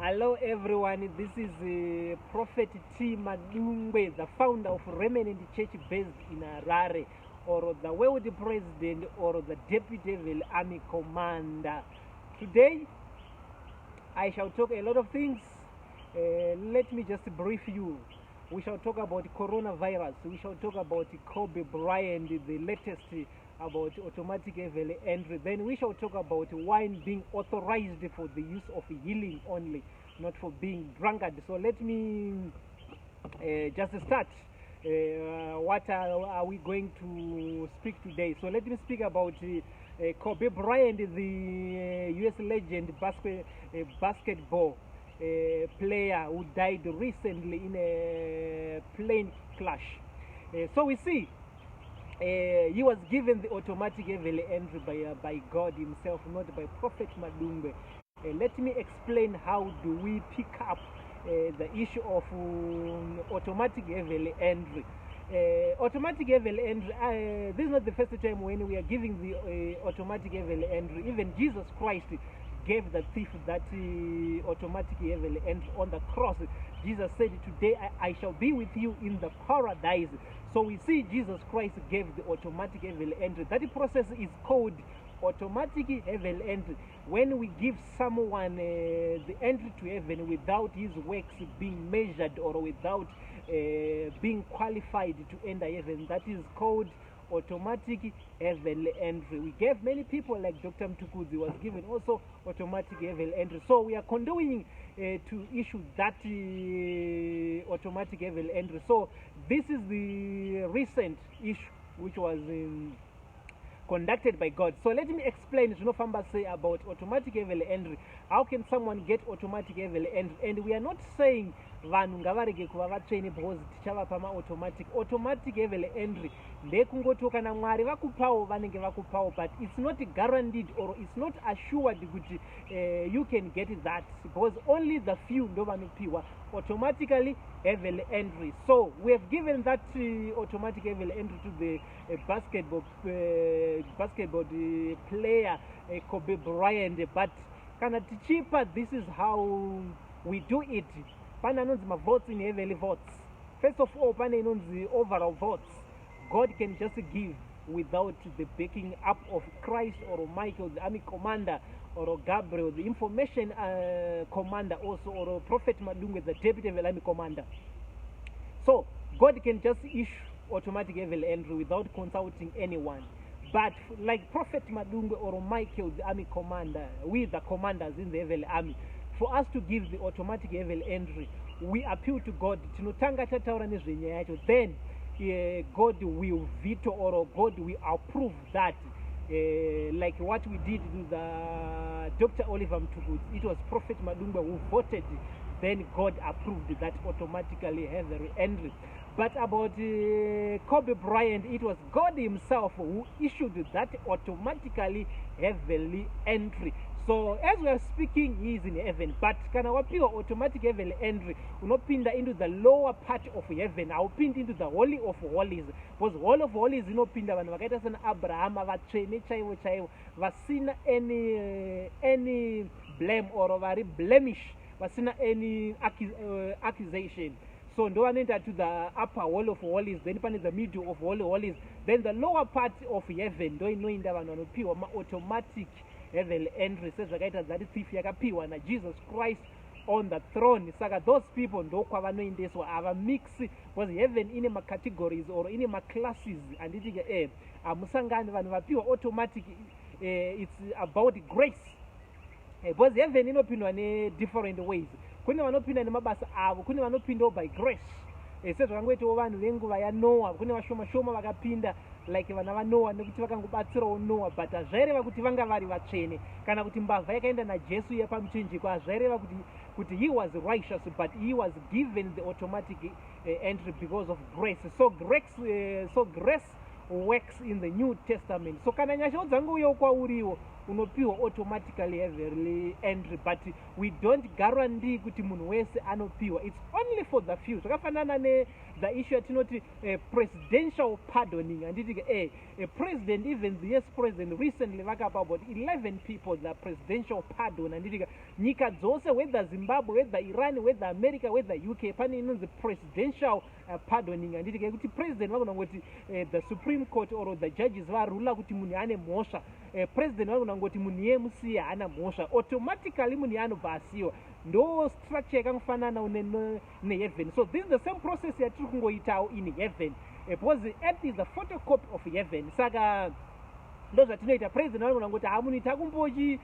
Hello everyone, this is Prophet T. Madungwe, the founder of Remnant Church based in Harare, or the world president or the deputy devil army commander. Today, I shall talk a lot of things. Let me just brief you. We shall talk about coronavirus. We shall talk about Kobe Bryant, the latest about automatic heavenly entry. Then we shall talk about wine being authorized for the use of healing only, not for being drunkard. So let me just start. What are we going to speak today? So let me speak about Kobe Bryant, the US legend basketball player who died recently in a plane crash. So we see he was given the automatic heavenly entry by God himself, not by Prophet Madungwe. Let me explain how do we pick up the issue of automatic heavenly entry. Automatic heavenly entry, this is not the first time when we are giving the automatic heavenly entry. Even Jesus Christ gave the thief that automatic heavenly entry on the cross. Jesus said, "Today I shall be with you in the paradise." So we see Jesus Christ gave the automatic heavenly entry. That process is called automatic heavenly entry. When we give someone the entry to heaven without his works being measured or without being qualified to enter heaven, that is called automatic heavenly entry. We gave many people, like Dr. Mtukudzi was given also automatic heavenly entry. So we are continuing to issue that automatic heavenly entry. So this is the recent issue which was conducted by God. So let me explain zvinofamba sei about automatic heavenly entry. How can someone get automatic heavenly entry? And we are not saying vanhu ngavarege kuva vatsvene because tichavapa maautomatic. Automatic heavenly entry ndekungotiwo kana Mwari vakupawo, vanenge vakupawo, but it's not guaranteed or it's not assured kuti you can get that, because only the few ndo vanopiwa automatically heavenly entry. So we have given that automatic heavenly entry to the basketball player Kobe Bryant. But kana tichipa, this is how we do it. Pane anonzi mavotes in heavenly votes. First of all, pane inonzi overall votes. God can just give without the backing up of Christ or Michael the army commander or Gabriel the information commander also, or Prophet Madungwe, the deputy army commander. So God can just issue automatic heavenly entry without consulting anyone. But like Prophet Madungwe or Michael the army commander, we the commanders in the heavenly army, for us to give the automatic heavenly entry, we appeal to God. Tinotanga tataura nezvenyaya yacho, then God will veto or God will approve that, like what we did to the Dr. Oliver Mtukudzi. It was Prophet Madungwe who voted, then God approved that automatically heavenly entry. But about Kobe Bryant, it was God himself who issued that automatically heavenly entry. So as we are speaking, he is in heaven. But kana wapiwa automatic heavenly entry, unopinda into the lower part of heaven. Haupindi into the Holy of Holies, because Holy of Holies inopinda vanhu vakaita sana Abrahama, vatsvene chaivo chaivo, vasina any blame or vari blemish, vasina any accusation. So ndo vanoenda to the upper Holy of Holies. Then pane the middle of Holy Holies, then the lower part of heaven ndo inoenda vanhu vanopiwa maautomatic heavenly entry, sezvakaita that thief yakapiwa naJesus Christ on the throne. Saka those people ndokwavanoendeswa, havamix, because heaven ine macategories or ine maclasses, handiti ke? Hamusangani vanhu vapiwa automatic. It's about grace, because heaven inopindwa nedifferent ways. Kune vanopinda nemabasa avo, kune vanopindawo by grace, sezvakangoitawo vanhu venguva yaNoa. Kune vashoma shoma vakapinda, like vana vaNoa, nekuti vakangobatsirawo Noa, but hazvaireva kuti vanga vari vatsvene. Kana kuti mbavha yakaenda naJesu yepamuchinjiko, hazvaireva kuti he was righteous, but he was given the automatic entry because of grace. So grace works in the New Testament. So kana nyashawo dzangouyawo kwauriwo. Unopiwa automatically heavenly entry, but we don't guarantee kuti munhu wese anopiwa. It's only for the few. Zvakafanana ne the issue yatinoti presidential pardoning, handiti? A president, even the yes president recently vakapa about 11 people the presidential pardon, handiti? Nyika dzose, whether Zimbabwe, whether Iran, whether America, whether UK, pane inonzi presidential pardoning, handiti? Yekuti president vagona kungoti the Supreme Court or the judges varula kuti munhu ane mhosva, president vagona kungoti munhu iye musiye, haana mhosva, automatically munhu iye anobva asiyiwa. Ndo structure yakangofanana neheaven. So this is the same process yatiri kungoitawo in heaven, because earth is a photocopy of heaven. Saka ndo zvatinoita. President vanogona kungoti, "Ha, munhu takumbochi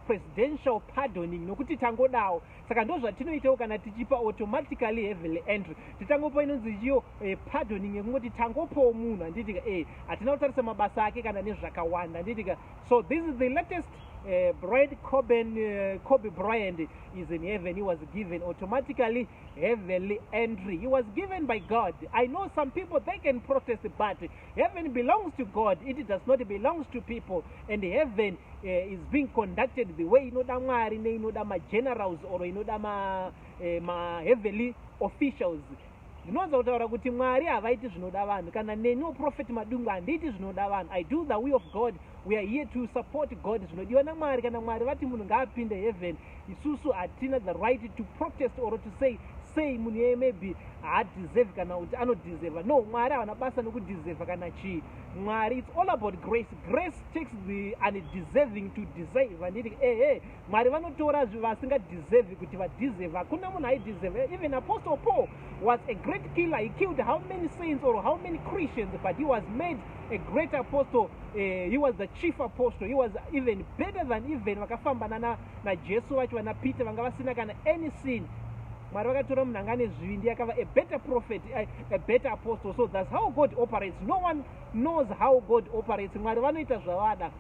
presidential pardoning nokuti tangodawo." Saka ndo zvatinoitawo kana tichipa automatically heavenly entry. Titangopa inonzi chiyo pardoning yekungoti tangopawo munhu, handitika? Hatina kutarisa mabasa ake kana nezvakawanda, handitika? So this is the latest. Brian Coben, Kobe Bryant is in heaven. He was given automatically heavenly entry. He was given by God. I know some people, they can protest, but heaven belongs to God. It does not belongs to people. And heaven is being conducted the way inoda Mwari neinoda magenerals or inoda ma heavenly officials. Ndinowanza kutaura kuti Mwari havaiti zvinoda vanhu. Kana neniwo Prophet Madungwe handiiti zvinoda vanhu. I do the will of God. We are here to support God, zvinodiwa naMwari. Kana Mwari vati munhu ngaapinde heaven, isusu hatina the right to protest or to say sei munhu iyeye maybe haadeserve kana kuti anodeserva. No, Mwari havana basa nekudeserva kana chii. Mwari, it's all about grace. Grace takes the undeserving to deserve, handiti? Ehe, Mwari vanotora vasingadeserve kuti vadeserve. Hakuna munhu aideserve. Even Apostle Paul was a great killer. He killed how many saints or how many Christians, but he was made a great apostle. He was the chief apostle. He was even better than even vakafamba naJesu vacho, vana Peter vanga vasina kana any sin. Mwari vakatora munhu anga ane zvivindi, akava a better prophet, a better apostle. So that's how God operates. No one knows how God operates. Mwari vanoita zvavada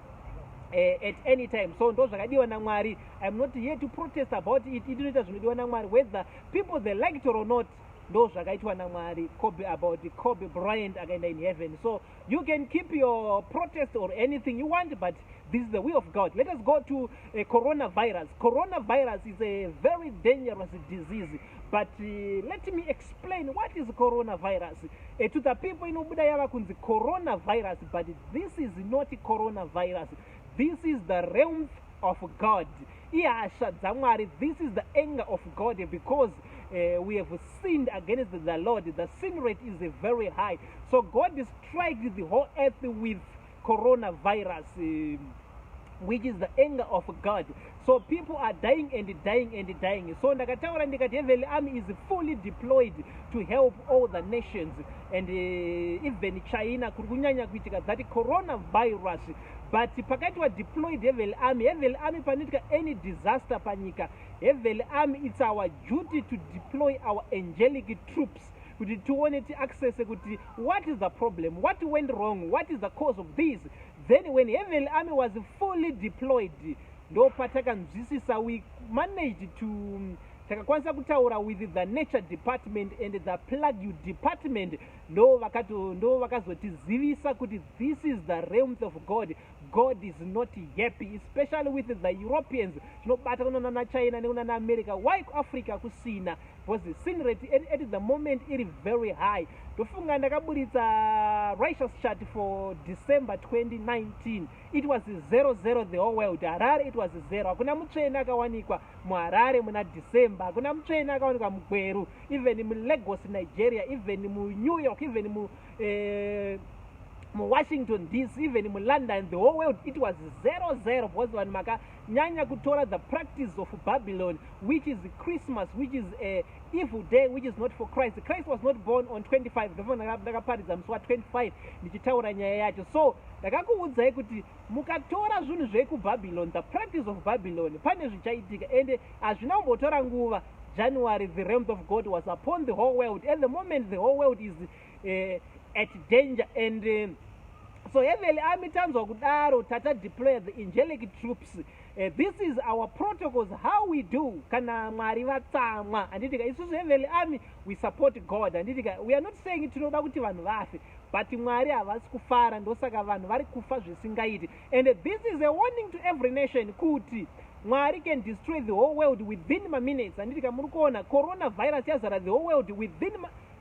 at any time. So ndo zvakadiwa naMwari. I'm not here to protest about it. Inoita zvinodiwa naMwari, whether people they like it or not. Ndo zvakaitwa naMwari. Kobe, about Kobe Bryant, akaenda in heaven. So you can keep your protest or anything you want, but this is the will of God. Let us go to coronavirus. Coronavirus is a very dangerous disease, but let me explain what is coronavirus to the people. Inobuda yava kunzi coronavirus, but this is not coronavirus. This is the realm of God. Ihasha dzaMwari. This is the anger of God because we have sinned against the Lord. The sin rate is very high, so God strike the whole earth with coronavirus, which is the anger of God. So people are dying and dying and dying. So ndakataura ndikati heavenly army is fully deployed to help all the nations and even China kuri kunyanya kuitika that coronavirus. But pakaitwa deployed heavenly army, heavenly army, panoitika any disaster panyika, heavenly army, it's our duty to deploy our angelic troops kuti tione, tiaccesse kuti what is the problem, what went wrong, what is the cause of this. Then when heavenly army was fully deployed, ndo patakanzwisisa. We managed to, takakwanisa kutaura with the nature department and the plague department. Ndo vakazotizivisa kuti this is the realms of God. God is not happy, especially with the Europeans. Tinobata kunana China nekunana America. Why kuAfrica kusina? Because the sin rate at the moment iri very high. Ndofunga ndakaburitsa righteous chart for December 2019. It was 00 the whole world. Harare, it was zero. Hakuna mutsvene akawanikwa muHarare muna December. Hakuna mutsvene akawanikwa muGweru, even muLagos, Nigeria, even muNew York, even mu muWashington DC, even muLondon. The whole world, it was 00 because vanhu makanyanya kutora the practice of Babylon, which is Christmas, which is a evil day, which is not for Christ. Christ was not born on 25. Ndofunga ndakaparidza musi wa25 ndichitaura nyaya yacho. So ndakakuudzai kuti mukatora zvinhu zvekubabylon, the practice of Babylon, pane zvichaitika. Ende hazvina kumbotora nguva. January, the realms of God was upon the whole world. At the moment, the whole world is at danger. And so heavenly army tanzwa kudaro, tata deploy the angelic troops. This is our protocols, how we do kana Mwari vatsamwa, handitika? Isusu heavenly army, we support God, handitika? We are not saying tinoda kuti vanhu vafe. But Mwari havasi kufara, ndosaka vanhu vari kufa zvisingaiti. And this is a warning to every nation kuti Mwari can destroy the whole world within maminutes, handiti ka? Muri kuona coronavirus yazara the whole world within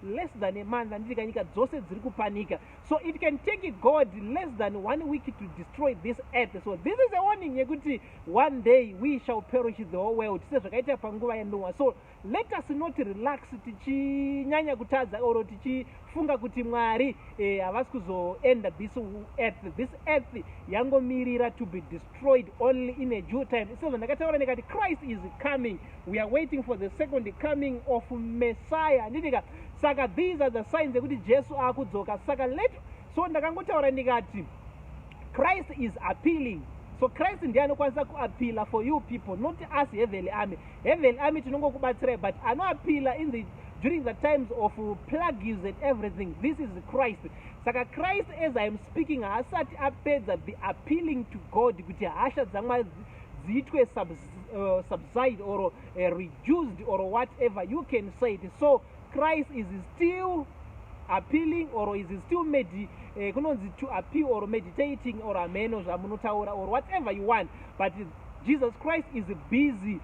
less than a month, handiti ka? Nyika dzose dziri kupanika. So it can take God less than one week to destroy this earth. So this is a warning yekuti one day we shall perish, the whole world, sezvakaita panguva yaNoah. So let us not relax tichinyanya kutadza or tichifunga kuti Mwari havasi kuzoenda this earth. This earth yangomirira to be destroyed only in a due time. Sezvandakataura ndikati Christ is coming. We are waiting for the second coming of Messiah, handiti ka? Saka these are the signs ekuti Jesu akudzoka. Saka let so ndakangotaura ndikati Christ is appealing. So Christ ndiye anokwanisa kuappeala for you people, not us, Heavenly Army. Heavenly Army tinongokubatsirai, but anoappeala in the during the times of plagues and everything, this is Christ. Saka Christ, as I am speaking, haasati apedza the appealing to God kuti hasha dzaMwari dziitwe subside or reduced or whatever you can say it. So Christ is still appealing or is still kunonzi to appeal or meditating or ameno zvamunotaura or whatever you want, but Jesus Christ is busy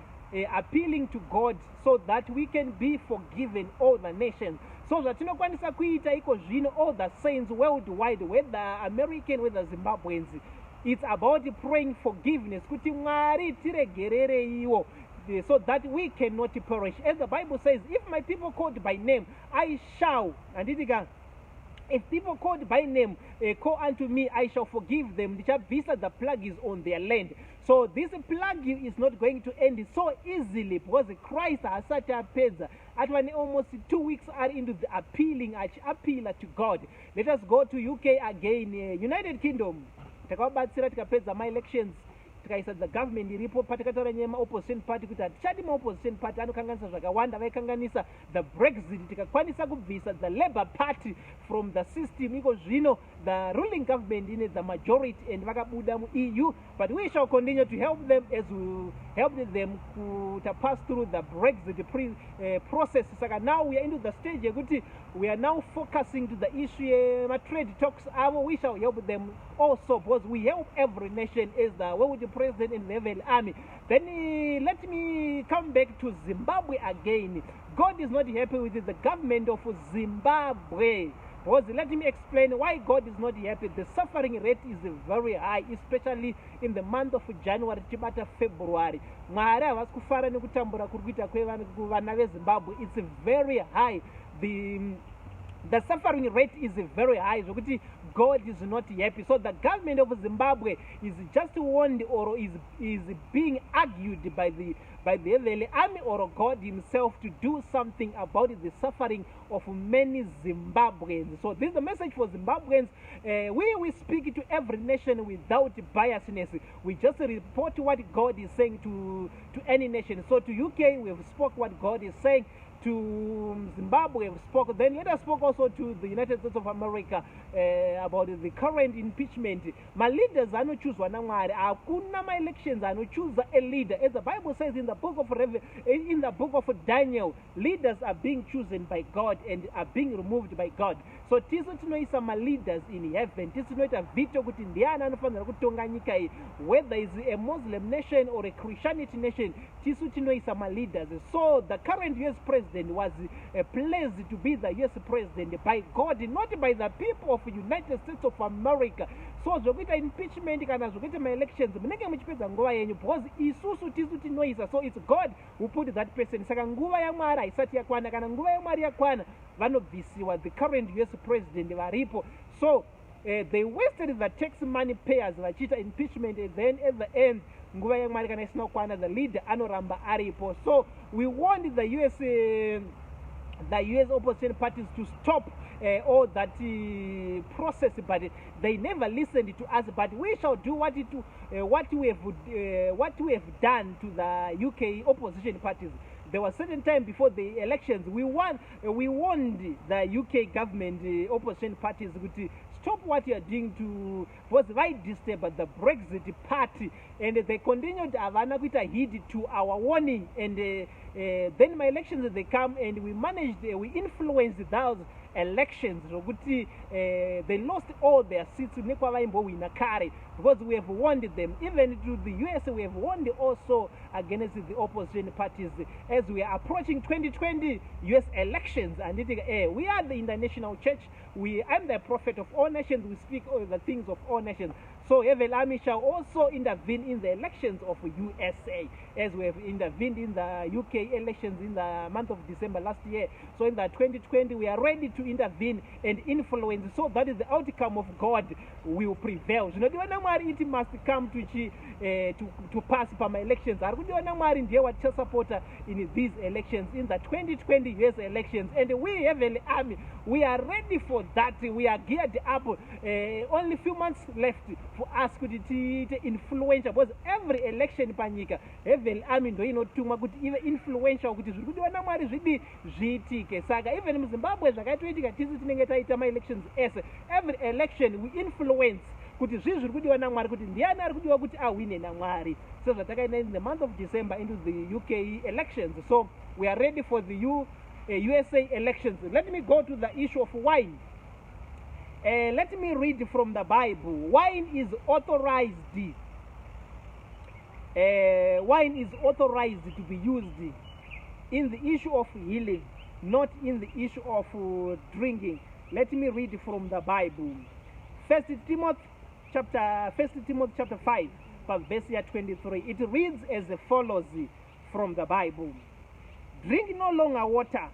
appealing to God so that we can be forgiven, all the nations. So zvatinokwanisa kuita iko zvino, all the saints worldwide, whether American, whether Zimbabweans, it's about praying forgiveness kuti Mwari tiregerereiwo so that we cannot perish. As the Bible says, "If my people called by name, I shall," handiti ka? "If people called by name call unto me, I shall forgive them. Ndichabvisa the plagues on their land." So this plague is not going to end so easily because Christ haasati apedza. Atova nealmost 2 weeks ari into the appealing, achiappeala to God. Let us go to UK again. United Kingdom, takavabatsira tikapedza maelections, tikaisa the government iripo. Patakataura nyaya yemaopposition party kuti hatichadi maopposition party, anokanganisa zvakawanda, vaikanganisa the Brexit. Tikakwanisa kubvisa the Labour Party from the system. Iko zvino the ruling government ine the majority and vakabuda muEU, but we shall continue to help them as we helped them to pass through the Brexit process. Saka now we are into the stage yekuti we are now focusing to the issue yematrade talks avo. We shall help them also because we help every nation as the world president in the Heavenly Army. Then let me come back to Zimbabwe again. God is not happy with the government of Zimbabwe, because let me explain why God is not happy. The suffering rate is very high, especially in the month of January tichibata February. Mwari havasi kufara nekutambura kuri kuita kwevana veZimbabwe. It's very high. The suffering rate is very high zvokuti God is not happy. So the government of Zimbabwe is just warned or is being argued by the Heavenly Army or God himself to do something about the suffering of many Zimbabweans. So this is the message for Zimbabweans. We speak to every nation without biasness. We just report what God is saying to any nation. So to UK we have spoke what God is saying, to Zimbabwe we spoke. Then let us spoke also to the United States of America about the current impeachment. Maleaders anochuzwa naMwari. Hakuna maelections anochuza a leader. As the Bible says in the book of Daniel, leaders are being chosen by God and are being removed by God. So tisu tinoisa maleaders in heaven. Tisu tinoita veto kuti ndiani anofanira kutonga nyika iyi, whether is a Muslim nation or a Christianity nation. Tisu tinoisa maleaders. So the current US president was placed to be the US president by God, not by the people of United States of America. So zvokuita impeachment kana zvokuita maelections, munenge muchipedza nguva yenyu because isusu tisu tinoisa. So it's God who put that person. Saka nguva yaMwari haisati yakwana. Kana nguva yaMwari yakwana, vanobvisiwa, the current US president varipo. So they wasted the tax money payers vachiita impeachment, and then at the end, nguva yaMwari kana isina kukwana, the leader anoramba aripo. So we want the US opposition parties to stop all that process, but they never listened to us. But we shall do what we have done to the UK opposition parties. There was certain time before the elections we warned the UK government opposition parties kuti stop what you are doing to because vaidisturb the Brexit Party, and they continued. Havana kuita heed to our warning, and then maelections, they come and we managed, we influenced those elections, zvokuti they lost all their seats nekwavaimbowina kare, because we have warned them. Even to the US, we have warned also against the opposition parties as we are approaching 2020 US elections. And we are the international church. We I'm the prophet of all nations. We speak all the things of all nations. So Heaven Army shall also intervene in the elections of USA, as we have intervened in the UK elections in the month of December last year. So in the 2020, we are ready to intervene and influence, so that is the outcome of God will prevail. Zvinodiwa naMwari, it must come to pass pama-elections. Ari kudiwa naMwari ndiye watichasapota in these elections, in the 2020 US elections. And we, Heavenly Army, we are ready for that. We are geared up. Only few months left for us kuti tiite influential, because every election panyika, Heavenly Army ndo inotumwa kuti ive influential, kuti zviri kudiwa naMwari zvidi zviitike. Saka even muZimbabwe zvakaitoitika, tisu tinenge taita maelections ese. Every election we influence kuti zvii zviri kudiwa naMwari, kuti ndiani ari kudiwa kuti ahwine naMwari, sezvatakaenda in the month of December into the UK elections. So we are ready for the USA elections. Let me go to the issue of wine. Let me read from the Bible. Wine is authorized. Wine is authorized to be used in the issue of healing, not in the issue of drinking. Let me read from the Bible. First Timothy chapter 5, verse 23. It reads as follows from the Bible. "Drink no longer water,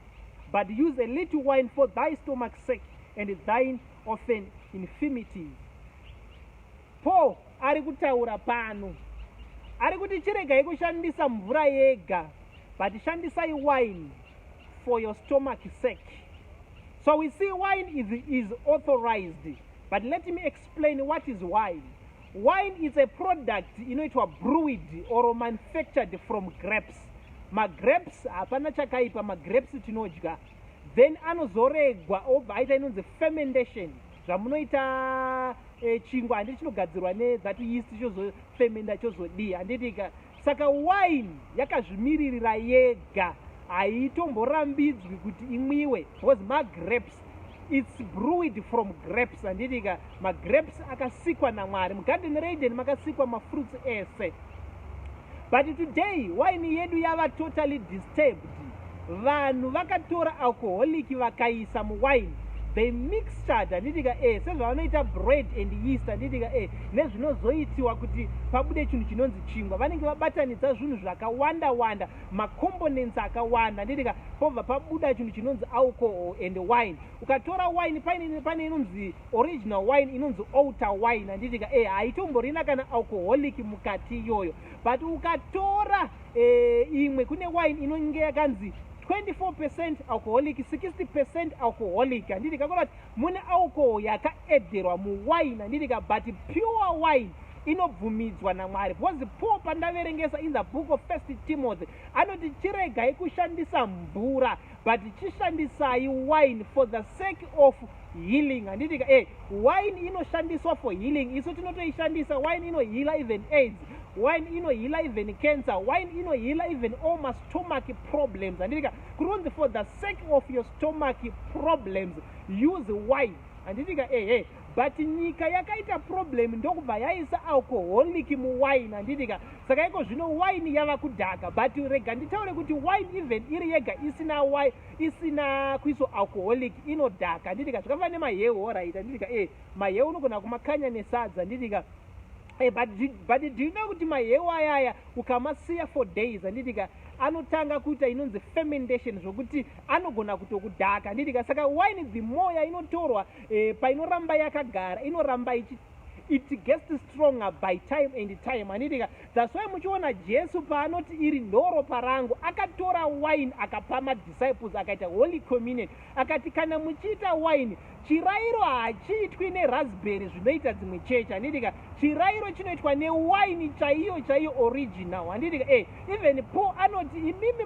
but use a little wine for thy stomach's sake and thine often infirmities." Paul ari kutaura pano, ari kuti chiregai kushandisa mvura yega, but shandisai wine for your stomach sake. So we see wine is authorized, but let me explain what is wine. Wine is a product inoitwa brewed or manufactured from grapes. Magrapes, hapana chakaipa, magrapes tinodya. Then anozoregwa obva aita inonzi fermentation, zvamunoita chingwa, handiti chinogadzirwa nethat yeast, chozofemenda, chozodii, handitika? Saka wine yakazvimiririra yega, haitomborambidzwi kuti imwiwe, because magrapes, it's brewed from grapes, handitika? Magrapes akasikwa naMwari mugarden reEden, makasikwa mafruits ese. But today wine yedu yava totally disturbed. Vanhu vakatora alcoholic vakaisa muwine. They mixtured, handitika? Sezvavanoita bread and yeast, handitika? Nezvinozoitiwa kuti pabude chinhu chinonzi chingwa, vanenge vabatanidza zvinhu zvakawanda wanda, macomponents akawanda, handitika? Pobva pabuda chinhu chinonzi alcohol and wine. Ukatora wine, pane inonzi original wine, inonzi altar wine, handitika? Haitomborina kana alcoholic mukati iyoyo. But ukatora imwe, kune wine inonge yakanzi 24% alcoholic, 60% alcoholic, handiti? Kakora kuti mune alcohol yakaedherwa muwine, handitika? But pure wine inobvumidzwa naMwari, because Paul, pandaverengesa in the book of First Timothy, anoti chiregai kushandisa mvura, but chishandisai wine for the sake of healing, handitika? Wine inoshandiswa for healing. Isu tinotoishandisa. Wine inoheala even AIDS, wine inoheala even cancer, wine inoheala even all mastomach problems, handitika? Kurunzi for the sake of your stomach problems, use wine, handitika? Ehe, but nyika yakaita problem, ndokubva yaisa alcoholic muwine, handitika? Saka iko zvino wine yava kudhaka. But rega nditaure kuti wine, even iri yega, isina wine, isina kuiswa alcoholic, inodhaka, handitika? Zvakafanana nemaheu, alright, handitika? Maheu unogona kumakanya nesadza, handitika? But do you know kuti maheu ayaya ukamasiya for days, handitika, anotanga kuita inonzi fermentation, zvokuti anogona kutokudhaka, handitika? Saka wine, the more yainotorwa, painoramba yakagara, inoramba ichi, it gets stronger by time and time, handitika? That's why muchiona Jesu paanoti iri ndoropa rangu, akatora wine akapa madisciples, akaita holy communion, akati kana muchiita wine, chirayiro hachiitwi neraspberry zvinoita dzimwe chechi, handitika? Chirayiro chinoitwa newaini chaiyo chaiyo, original, handitika? Even Paul anoti imimi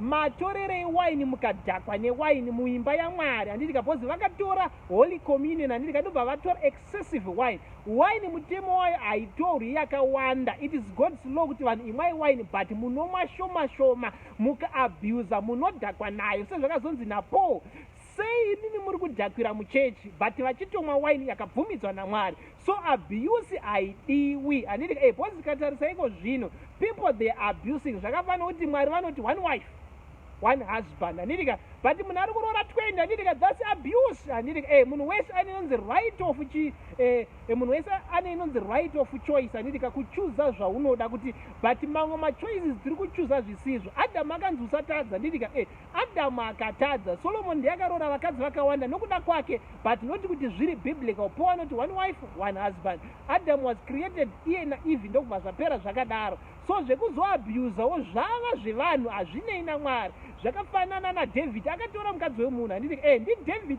matorerei waini mukadhakwa newaini muimba yaMwari, handitika? Because vakatora holy communion, handitika, ndobva vatora excessive wine. Wine, mutemo wayo haitorwi yakawanda. It is God's law kuti vanhu imwai wine, but munomwa shoma shoma. Mukaabusa munodhakwa nayo, sezvakazonzi naPaul. Sei imimi muri kudhakwira muchechi but vachitomwa waini yakabvumidzwa naMwari? So abuse haidiwi, handiti? Because tikatarisa iko zvino, people, they are abusing. Zvakafanira kuti Mwari vanoti one wife, one husband, handitika? But munhu ari kuroora 20, handitika? That's abuse, handitika? Munhu wese ane inonzi right of chi munhu wese ane inonzi right of choice, handitika? Kuchuza zvaunoda kuti, but mamwe machoices tiri kuchuza zvisizvo. Adamu akanzi usatadza, handitika? Adamu akatadza. Solomon ndiye akaroora vakadzi vakawanda nokuda kwake, but not kuti zviri biblical. Paul anoti one wife, one husband. Adam was created iye naEve, ndokubva zvapera zvakadaro. So zvekuzoabusawo zvava zvevanhu, hazvinei naMwari. Zvakafanana naDavid akatora mukadzi wemunhu, handiti? NdiDavid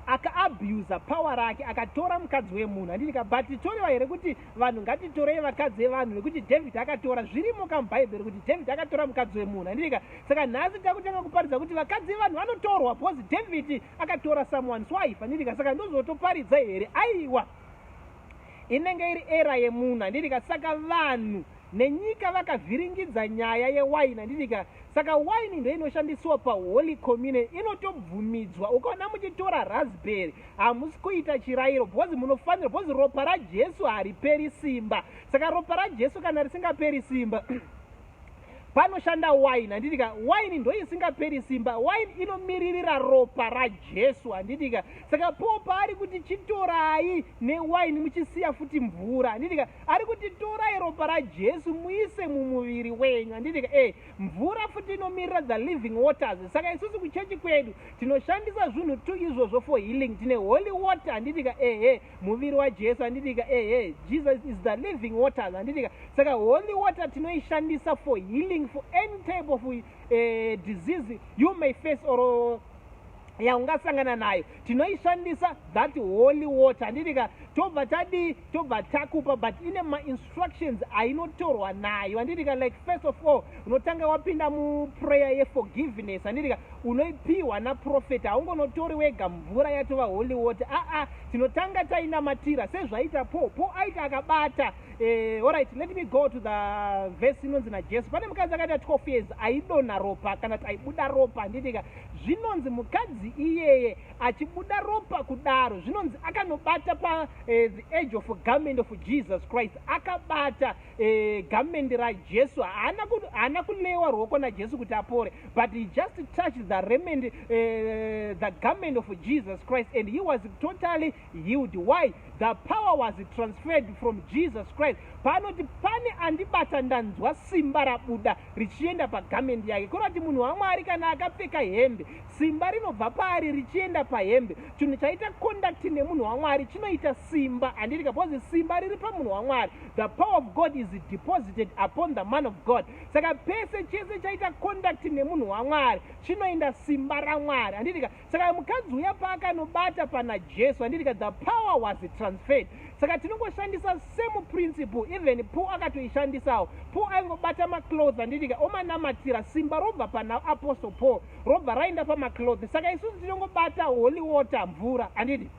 akaabusa power rake, akatora mukadzi wemunhu, handitika? But toreva here kuti vanhu ngatitorei vakadzi vevanhu nekuti David akatora? Zvirimo kamubhaibheri kuti David akatora mukadzi wemunhu, handitika? Saka nhasi takutanga kuparidza kuti vakadzi vevanhu vanotorwa because David akatora someone's wife, handitika? Saka ndozotoparidza here? Aiwa, inenge iri error yemunhu, handitika? Saka vanhu nenyika vakavhiringidza nyaya yewaini, handitika? Saka waini ndo inoshandiswa paHoly Communion, inotobvumidzwa. Ukaona muchitora raspberry, hamusi kuita chirayiro, because munofanira, because ropa raJesu hariperi simba. Saka ropa raJesu kana risingaperi simba, panoshanda waini, handitika? Waini ndo isingaperi simba. Waini inomiririra ropa raJesu, handitika? Saka po paari kuti chitorai newaini muchisiya futi mvura, handitika? Ari kuti torai ropa raJesu muise mumuviri wenyu, handitika? Mvura futi inomirira the living waters. Saka isusu kuchechi kwedu tinoshandisa zvinhu tu izvozvo for healing. Tine holy water, handitika? Ehe, muviri waJesu, handitika? Ehe, Jesus is the living waters, handitika? Saka holy water tinoishandisa for healing, for any type of disease you may face or yaungasangana nayo. Tinoishandisa that holy water, handitika? Tobva tadii? Tobva takupa, but ine mainstructions ainotorwa nayo, handitika? Like, first of all, unotanga wapinda muprayer yeforgiveness, handitika? Unoipiwa naprofeta. Haungonotori wega mvura yatova holy water. Aa, tinotanga tainamatira sezvaita Paul. Paul aita akabata. Alright, let me go to the verse inonzi naJesu pane mukadzi akaita 12 years aidonha ropa, kana kuti aibuda ropa, handitika? Zvinonzi mukadzi iyeye achibuda ropa kudaro, zvinonzi akanobata pa the edge of garment of Jesus Christ. Akabata garment raJesu. Haana kulewa ruoko naJesu kuti apore, but he just touched the raiment, the garment of Jesus Christ, and he was totally healed. Why? The power was transferred from Jesus Christ. Paanoti pane andibata, ndanzwa simba rabuda richienda pagarment yake. Kureva kuti munhu waMwari kana akapfeka hembe, simba rinobva paari richienda pahembe. Chinhu chaita contact nemunhu waMwari chinoita simba, handitika? Because simba riri pamunhu waMwari. The power of God is deposited upon the man of God. Saka pese chese chaita contact nemunhu waMwari chinoenda simba raMwari, handitika? Saka mukadzi uya paakanobata pana Jesu, handitika, the power was transferred. Saka tinongoshandisa same principle. Even Paul akatoishandisawo. Paul aingobata macloth, handitika, omanamatira, simba robva pana Apostle Paul robva raenda pamacloth. Saka isusu tinongobata holy water, mvura, handiti?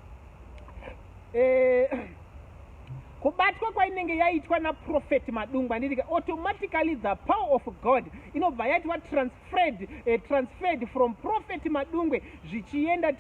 Kubatwa kwainenge yaitwa naProfeti Madungwa, handitika, automatically the power of God inobva yaitwa transferred from Prophet Madungwe zvichienda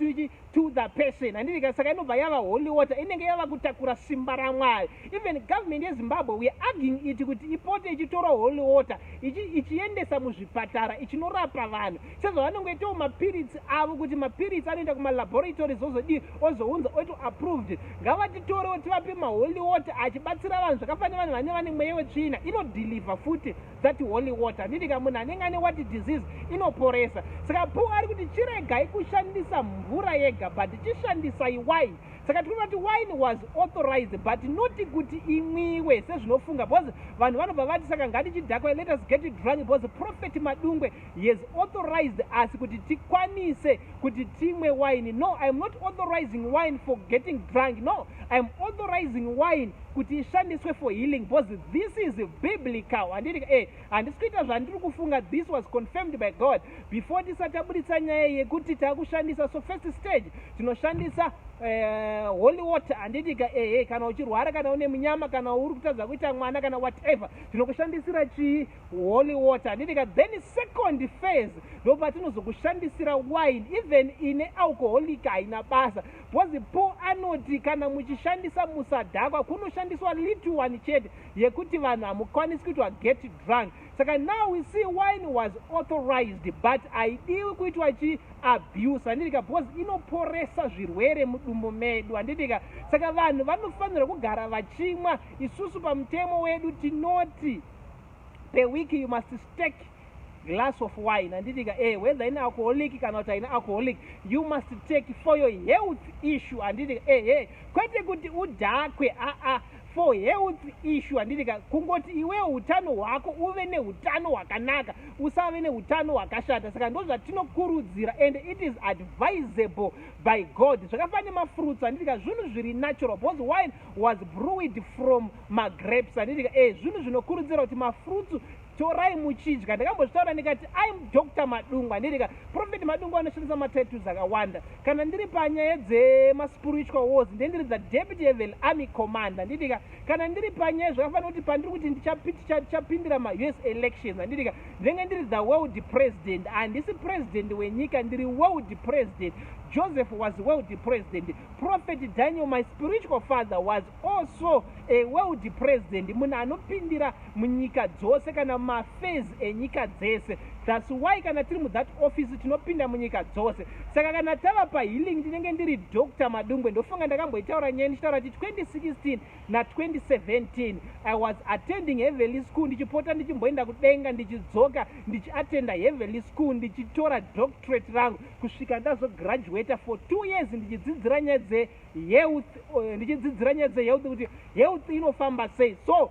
to the person, handitika? Saka inobva yava holy water, inenge yava kutakura simba raMwari. Even government yeZimbabwe, we are arguing it kuti ipote ichitora holy water ichiendesa muzvipatara, ichinorapa vanhu sezvavanongoitawo mapiritsi avo, kuti mapiritsi anoenda kumalaboratories, ozodii, ozounza, oito approved. Ngavatitorewo tivape maholy water achibatsira vanhu. Zvakafanira vanhu vane mweya wetsvina, inodeliver futi that holy water, handitika? Munhu anenge ane what disease, inoporesa. Saka Paul ari kuti chiregai kushandisa mvura yega, but chishandisai wine. Saka tiri kuti wine was authorized, but not kuti imwiwe sezvinofunga, because vanhu vanobva vati saka ngatichidhakwa, let us get drunk because Prophet Madungwe has authorized us kuti tikwanise kuti timwe wine. No, I am not authorizing wine for getting drunk. No, I am authorizing wine kuti ishandiswe for healing, because this is biblical, handiti? Handisi kuita zvandiri kufunga. This was confirmed by God. Before tisati tabuditsa nyaya yekuti taakushandisa, so first stage tinoshandisa Holy water, handitika? Ehe, kana uchirwara, kana une munyama, kana uri kutadza kuita mwana, kana whatever, tinokushandisira chii? Holy water, handitika? Then second phase ndo patinozokushandisira wine. Even ine alcoholic haina basa, because Paul anoti kana muchishandisa musadhakwa. Kunoshandiswa little one chete yekuti vanhu hamukwanisi kuitwa get drunk. Saka now we see wine was authorized, but haidiwi kuitwa chi abuse, handitika? Because inoporesa zvirwere mudumbu medu, handitika? Saka vanhu vanofanira kugara vachimwa. Isusu pamutemo wedu tinoti per week you must take glass of wine, handitika? Whether ine alcoholic kana kuti haina alcoholic, you must take for your health issue, handitika? Ehe, kwete kuti udhakwe, aa, for health issue, handitika? Kungoti iwe utano hwako uve neutano hwakanaka, usave neutano hwakashata. Saka ndo zvatinokurudzira and it is advisable by God. Zvakafanana nemafruits, handitika? Zvinhu zviri natural, because wine was brewed from magrapes, handitika? Zvinhu zvinokurudzira kuti mafruits torai muchidya. Ndakambozvitaura ndikati I'm Dr Madungwe, handitika? Prophet Madungwe anoshandisa matitles akawanda. Kana ndiri panyaya dzemaspiritual wars, ndendiri the deputy heaven army commander, handitika? Kana ndiri panyaya, zvakafanira kuti pandiri kuti ndichapindira maUS elections, handitika, ndinenge ndiri the world president. Handisi president wenyika, ndiri world president. Joseph was world president. Prophet Daniel, my spiritual father, was also a world president, munhu anopindira munyika dzose kana mafezi enyika dzese. That's why kana tiri muthat office tinopinda munyika dzose. Saka kana tava pahealing, ndinenge ndiri Dr Madungwe. Ndofunga ndakamboitaura nyaya ndichitaura kuti 2016 na2017 I was attending heavenly school, ndichipota ndichimboenda kudenga, ndichidzoka, ndichiatenda heavenly school, ndichitora doctorate rangu kusvika ndazograduata for 2 years, ndichidzidzira nyaya dzehealth, ndichidzidzira nyaya dzehealth, kuti health inofamba sei. So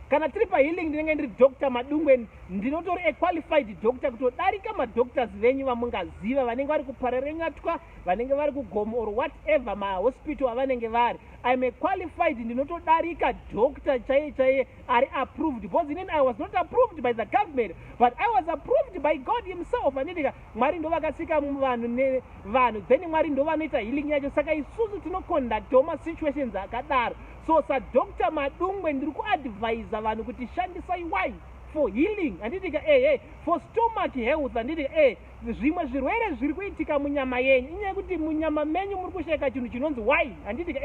kana tiri pahealing, ndinenge ndiri Dr Madungwe. Ndinotori a qualified doctor kutodarika madoctors venyu vamungaziva, vanenge vari kuParirenyatwa, vanenge vari kuGomo or whatever mahospital avanenge vari. I'm a qualified, ndinotodarika doctor chaiye chaiye ari approved, because inini I was not approved by the government, but I was approved by God himself, anditika? Mwari ndo vakasika vanhu nevanhu, then Mwari ndo vanoita healing yacho. Saka isusu tinoconductawo masituations akadaro. So saDr Madungwe ndiri kuadvisa vanhu kuti shandisai wine for healing, handitika? Ehe, for stomach health, handitika? Zvimwe zvirwere zviri kuitika munyama yenyu inyaya yekuti munyama menyu muri kushayika chinhu chinonzi wine, handitika?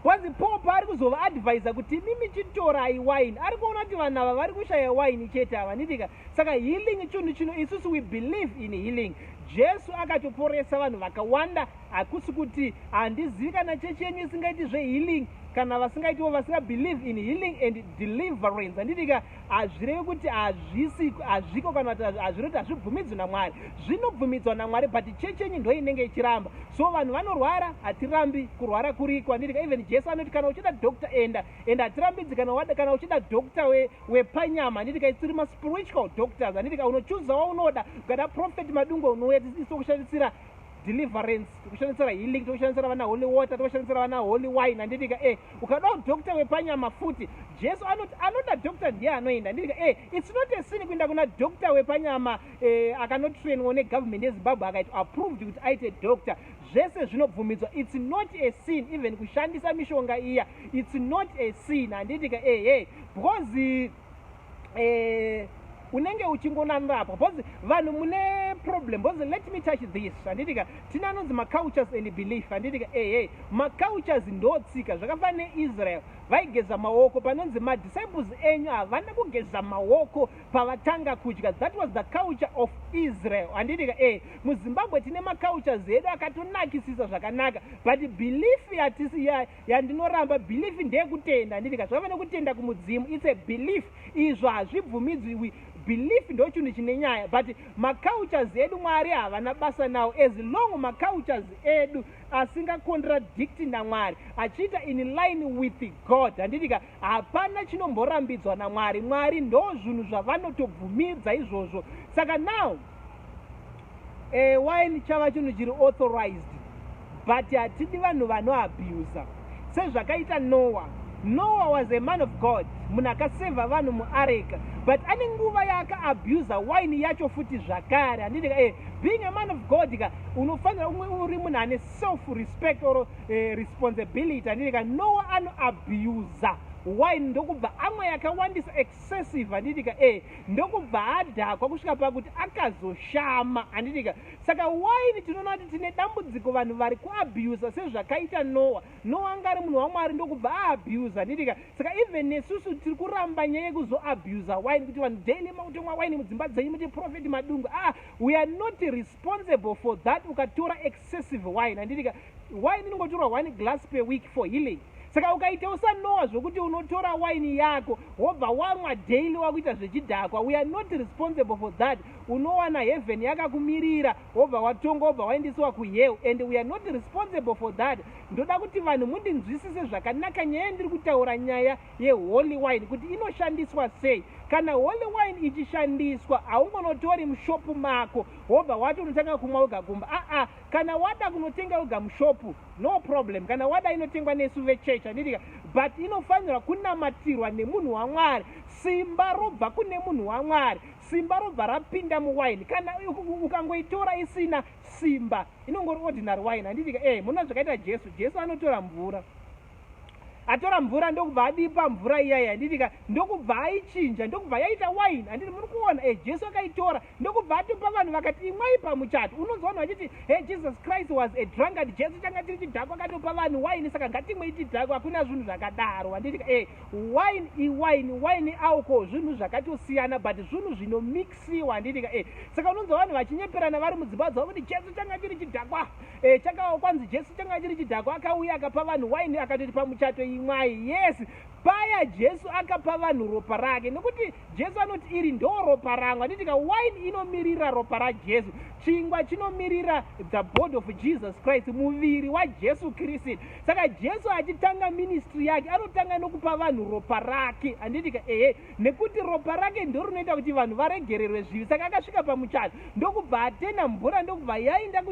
Kwanzi Paul paari kuzovaadvisa kuti imimi chitorai wine, ari kuona kuti vanhu ava vari kushaya wine chete ava, handitika? Saka healing chinhu chino, isusu we believe in healing. Jesu akatoporesa vanhu vakawanda. Hakusi kuti handizivi kana chechi yenyu isingaiti zvehealing, kana vasingaitiwo, vasingabelieve in healing and deliverance, handitika? Hazvirevi kuti hazvisi, hazviko, kana kuti hazvirevi kuti hazvibvumidzwi naMwari. Zvinobvumidzwa naMwari, but chechi yenyu ndo inenge ichiramba. So vanhu vanorwara, hatirambi, kurwara kuriko, handitika? Even Jesu anoti kana uchida doctor, enda, and hatirambidzi kana uchida doctor wepanyama, handitika? Isiri maspiritual doctors, handitika? Unochuza waunoda. Ukada Prophet Madungwe, unouya tisokushandisira deliverance, tokushandisira healing, tokushandisira vana holy water, tokushandisira vana holy wine, handitika? Ukadawo doctor wepanyama futi, Jesu anoti anoda doctor ndiye anoenda, handitika? It's not a sin kuenda kuna doctor wepanyama akanotrainwa negovernment yeZimbabwe, akaitwa approved kuti aite doctor. Zvese zvinobvumidzwa. It's not a sin even kushandisa mishonga iya, it's not a sin, handitika? Ehe, because unenge uchingonanurapwa, because vanhu mune problem. Because let me touch this, handitika? Tine anonzi macultures and belief, handitika? Ehe, macultures ndo tsika. Zvakafanana neIsrael, vaigeza maoko. Panonzi madisciples enyu havana kugeza maoko pavatanga kudya. That was the culture of Israel, handitika? MuZimbabwe tine macultures edu akatonakisisa zvakanaka, but belief yandinoramba, belief ndeyekutenda, handitika? Zvakafanana nekutenda kumudzimu, it's a belief. Izvo hazvibvumidzwi. Belief ndo chinhu chine nyaya, but macultures edu Mwari havana basa nawo, as long macultures edu asingacontradicti naMwari, achiita in line with God, handitika? Hapana chinomborambidzwa naMwari. Mwari ndo zvinhu zvavanotobvumidza izvozvo. Saka now wine chava chinhu chiri authorized, but hatidi vanhu vanoabusa sezvakaita Noah. Noah was a man of God, munhu akasevha vanhu muareka, but ane nguva yaakaabusa wine yacho futi zvakare, handiti ka? Being a man of God ka, unofanira umwe uri munhu ane self respect or responsibility, handiti ka? Noah anoabusa wine, ndokubva amwa yakawandisa, excessive, handiti ka? Ndokubva adhakwa kusvika pakuti akazoshama, handiti ka? Saka wine, tinoona kuti tine dambudziko, vanhu vari kuabusa sezvakaita Noah. Noah anga ari munhu waMwari, ndokubva aabusa, handiti ka? Saka even nesusu tiri kuramba nyaya yekuzoabusa wine, kuti vanhu daily makutomwa wine mudzimba dzenyu, muti Prophet Madungwe. Ah, we are not responsible for that. Ukatora excessive wine, handiti ka, wine inongotorwa one glass per week for healing. Saka ukaita usanowa zvokuti unotora waini yako wobva wamwa daily, wakuita zvechidhakwa, we are not responsible for that. Unowana heaven yakakumirira, wobva watonga, wobva waendesiwa kuhell, and we are not responsible for that. Ndoda kuti vanhu mundinzwisise zvakanaka nyaya yandiri kutaura, nyaya yeholy wine, kuti inoshandiswa sei. Kana holy wine ichishandiswa, haungonotori mushopu mako wobva wati unotanga kumwa wega kumba. Aa, kana wada kunotenga wega mushopu, no problem. Kana wada, inotengwa nesu vechechi, handiti ka? But inofanirwa kunamatirwa nemunhu waMwari, simba robva kune munhu waMwari, simba robva rapinda muwaini. Kana ukangoitora isina simba, inongori ordinary wine, handiti ka? Munoona zvakaita Jesu. Jesu anotora mvura, atora mvura, ndokubva adipa mvura iyaya, handiti ka? Ndokubva aichinja, ndokubva yaita wine, handiti muri kuona? Jesu akaitora, ndokubva atopa vanhu, vakati, "Imwai pamuchato." Unonzwa vanhu vachiti, "Hey, Jesus Christ was a drunkard. Jesu changa chiri chidhakwa, akatopa vanhu wine, saka ngatimwei chidhakwa." Hakuna zvinhu zvakadaro, handiti ka? Wine iwine, wine alcohol, zvinhu zvakatosiyana, but zvinhu zvinomixiwa, handiti ka? Saka unonzwa vanhu vachinyeperana vari mudzimba dzavo kuti Jesu changa chiri chidhakwa. Chaka kwanzi Jesu changa chiri chidhakwa, akauya akapa vanhu wine, akatoti pamuchato imwai. Yes, paya Jesu akapa vanhu ropa rake, nekuti Jesu anoti, "Iri ndo ropa rangu," handiti ka? Wine inomirira ropa raJesu, chingwa chinomirira the body of Jesus Christ, muviri waJesu Kristu. Saka Jesu achitanga ministry yake, anotanga nokupa vanhu ropa rake, handiti ka? Ehe, nekuti ropa rake ndo rinoita kuti vanhu varegererwe zvivi. Saka akasvika pamuchato, ndokubva atena mvura, ndokubva yaenda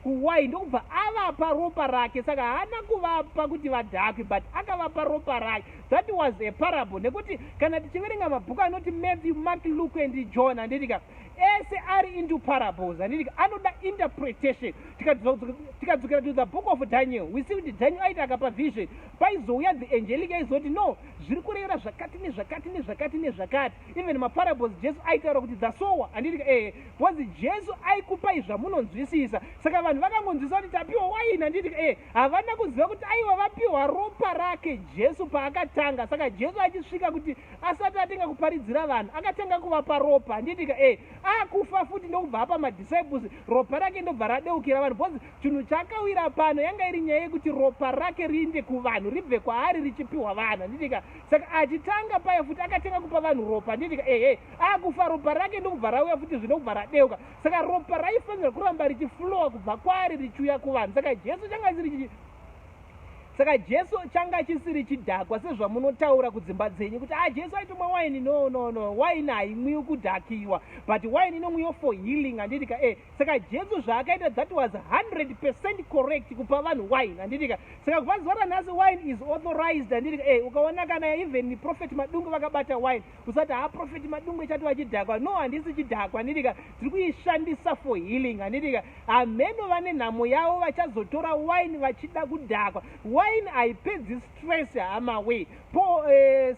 kuwine, ndokubva avapa ropa rake. Saka haana kuvapa kuti vadhakwe, but akavapa ropa rake. That was a parable, nekuti kana tichiverenga mabhuku anoti Matthew, Mark, Luke and John, handiti ka, ese ari into parables, handiti ka? Anoda interpretation. Tikadzokera to the Book of Daniel, we see kuti Daniel aiti akapa vision, paizouya the angelic aizoti, "No, zviri kurevera zvakati nezvakati nezvakati nezvakati." Even maparables Jesu aitaura kuti the sower, handiti ka? Ehe, because Jesu aikupai zvamunonzwisisa. Saka vanhu vakangonzwisisa kuti tapiwa waini, handiti ka? Havana kuziva kuti aiwa, vapiwa ropa rake Jesu paakatanga. Saka Jesu achisvika, kuti asati atenga kuparidzira vanhu, akatanga kuvapa ropa, handiti ka? Akufa futi, ndokubva apa madisciples ropa rake, ndobva radeukira vanhu, because chinhu chakawira pano yanga iri nyaya yekuti ropa rake riinde kuvanhu, ribve kwaari richipiwa vanhu, handiti ka? Saka achitanga paya futi, akatanga kupa vanhu ropa, handiti ka? Ehe, akufa, ropa rake ndokubva rauya futi, zvinokubva radeuka. Saka ropa raifanira kuramba richiflowa kubva kwaari richiuya kuvanhu. Saka Jesu changa chisiri chidhakwa sezvamunotaura kudzimba dzenyu kuti a ah, Jesu aitomwa waini. No, no, no, waini haimwiwi kudhakiwa, but waini inomwiwa for healing, handiti ka? Saka Jesu zvaakaita, that was 100% correct, kupa vanhu wine, handiti ka? Saka kubva zuva ranhasi, wine is authorized, handiti ka? Ukaona kana even Prophet Madungwe vakabata wine, usati, "Ha, Prophet Madungwe chati vachidhakwa." No, handisi chidhakwa, handiti ka? Tiri kuishandisa for healing, handiti ka? Hameno vane nhamo yavo vachazotora wine vachida kudhakwa. Wine haipedzi stress, hama we. Po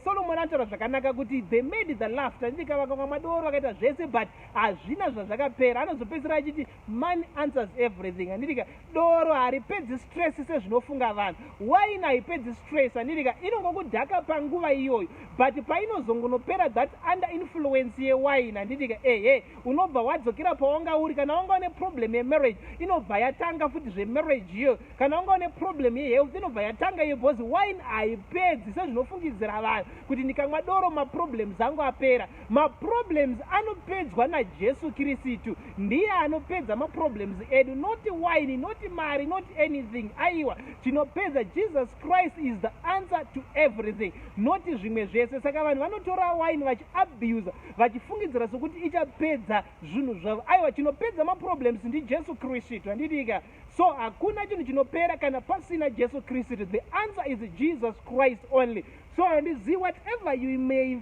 Solomon anotaura zvakanaka kuti they made the laughter, handiti ka? Vakamwa madoro, vakaita zvese, but hazvina zvazvakapera. Anozopedzisira achiti, "Money answers everything," handiti ka? Doro haripedzi stress sezvinofunga vanhu. Wine haipedzi stress, handiti ka? Inongokudhaka panguva iyoyo, but painozongonopera that under influence yewine, handiti ka, ehe, unobva wadzokera pawanga uri. Kana wanga une problem yemarriage, inobva yatanga futi zvemarriage iyoyo. Kana wanga une problem yehealth, inobva yatanga iyo, because wine haipedzi sezvinofungidzira vanhu kuti ndikamwa doro maproblems angu apera. Maproblems anopedzwa naJesu Kristu. Ndiye anopedza maproblems edu, not wine, not mari, not anything. Aiwa, chinopedza, Jesus Christ is the answer to everything, not zvimwe zvese. Saka vanhu vanotora wine vachiabusa, vachifungidzira sokuti ichapedza zvinhu zvavo. Aiwa, chinopedza maproblems ndiJesu Kristu, handiti ka? So hakuna chinhu chinopera kana pasina Jesu Kristu. The answer is Jesus Christ only. So handizivi, whatever you may,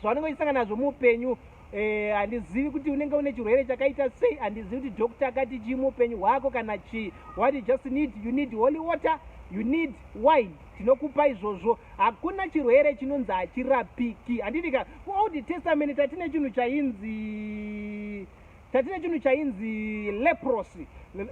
zvaunenge uchisangana nazvo muupenyu, handizivi kuti unenge une chirwere chakaita sei, handizivi kuti doctor akati chii muupenyu hwako kana chii. What you just need, you need holy water, you need wine. Tinokupa izvozvo. Hakuna chirwere chinonzi hachirapiki, handiti ka? KuOld Testament tatine chinhu chainzi leprosy.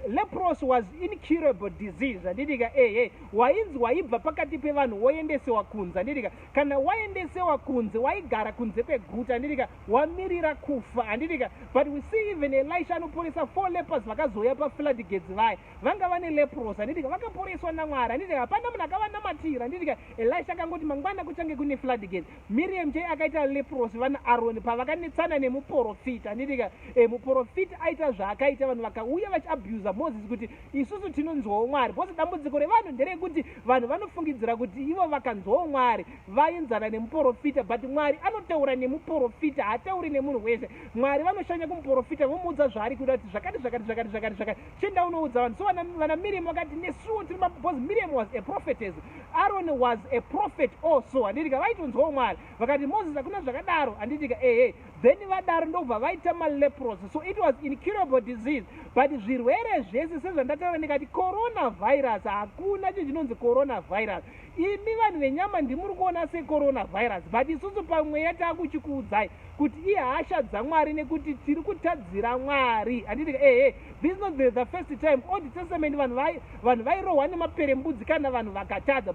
Leprosy was incurable disease, handitika? Ehe, wainzi waibva pakati pevanhu woendesewa kunze, handitika? Kana waendesewa kunze, waigara kunze kweguta, handitika, wamirira kufa, handitika? But we see even Elisha anoporesa four lepers vakazouya pafloodgates. Vaya vanga vane leprosy, handitika, vakaporeswa naMwari, handitika? Hapana munhu akavanamatira, handitika? Elisha akangoti mangwana kuchange kune floodgates. Miriam chai akaita leprosy, vana Aroni pavakanetsana nemuprofita, handitika? Muprofita aita zvaakaita, vanhu vakauya vachiabusa Moses kuti isusu tinonzwawo Mwari, because dambudziko revanhu nderekuti vanhu vanofungidzira kuti ivo vakanzwawo Mwari vaenzana nemuprofita. But Mwari anotaura nemuprofita, haatauri nemunhu wese. Mwari vanoshanya kumuprofita, vomuudza zvaari kuda, kuti zvakati, zvakati, zvakati, zvakati, zvakati, chienda unoudza vanhu. So vana Miriam vakati nesuwo tiri, because Miriam was a prophetess, Aaron was a prophet also, handitika? Vaitonzwawo Mwari. Vakati, "Moses, hakuna zvakadaro," handitika? Ehe, then vadaro ndobva vaita maleprosy. So it was incurable disease. But zvirwere zvese, sezvandataura ndikati coronavirus, hakuna chinhu chinonzi coronavirus. Imi vanhu venyama ndimuri kuona secoronavirus, but isusu pamweya taakuchikuudzai kuti ihasha dzaMwari nekuti tiri kutadzira Mwari, handitika? Ehe, this is not the first time. Old Testament vanhu vairohwa nemaperembudzi kana vanhu vakatadza,